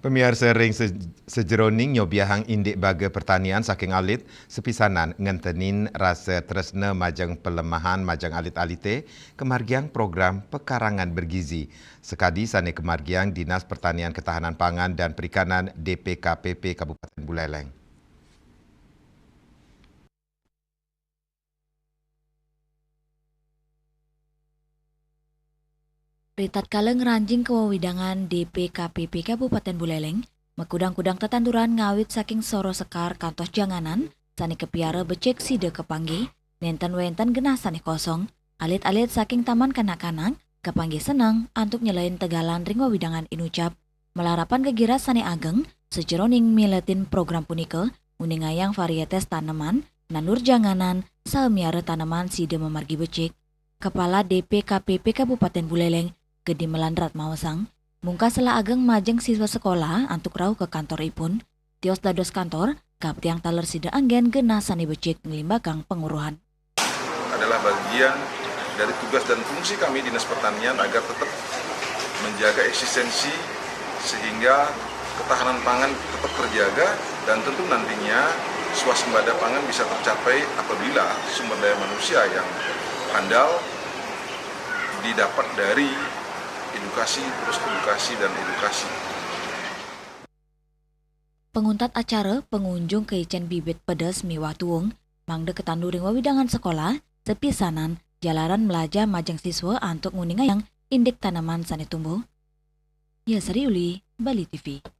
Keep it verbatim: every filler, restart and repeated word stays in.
Pamiarsa, ring se-, sajeroning nyobiahang indik baga pertanian saking alit, sepisanan ngentenin rasa tresna majeng pelemahan majeng alit-alite, kamargiang program pekarangan bergizi, sakadi sane kamargiang Dinas Pertanian Ketahanan Pangan dan Perikanan, D P K P P, Kabupaten Buleleng. Ritatkala ngranjing ka wewidangan D P K P P Kabupaten Buleleng, makudang-kudang tetanduran ngawit saking soroh sekar kantos janganan sane kapiara becik sida kapanggih, nenten wenten genah sane kosong. Alit-alit saking Taman Kanak-kanak kapanggih seneng antuk nyelehin tegalan ring wewidangan inucap. Malarapan gegiras sane ageng sajeroning miletin program punika, nguningayang varietes taneman, nandur janganan, saha miara taneman sida mamargi becik. Kepala D P K P P Kabupaten Buleleng, Gede Melandrat maosang, mungkah selah ageng majeng siswa sekolah antuk rauh ka kantoripun. Tios dados kantor, kaptiang taler sida anggen genah sane becik nglimbakang panguruhan. Adalah bagian dari tugas dan fungsi kami Dinas Pertanian agar tetap menjaga eksistensi sehingga ketahanan pangan tetap terjaga dan tentu nantinya swasembada pangan bisa tercapai apabila sumber daya manusia yang handal didapat dari edukasi, terus edukasi, dan edukasi. Panguntat acara, pangunjung kaicen bibit pedes miwah tuung, mangda katandur ring wewidangan sekolah, sapisanan jalaran mlajah majeng siswa antuk nguningayang indik taneman sane tumbuh. Yasari Uli, Bali T V.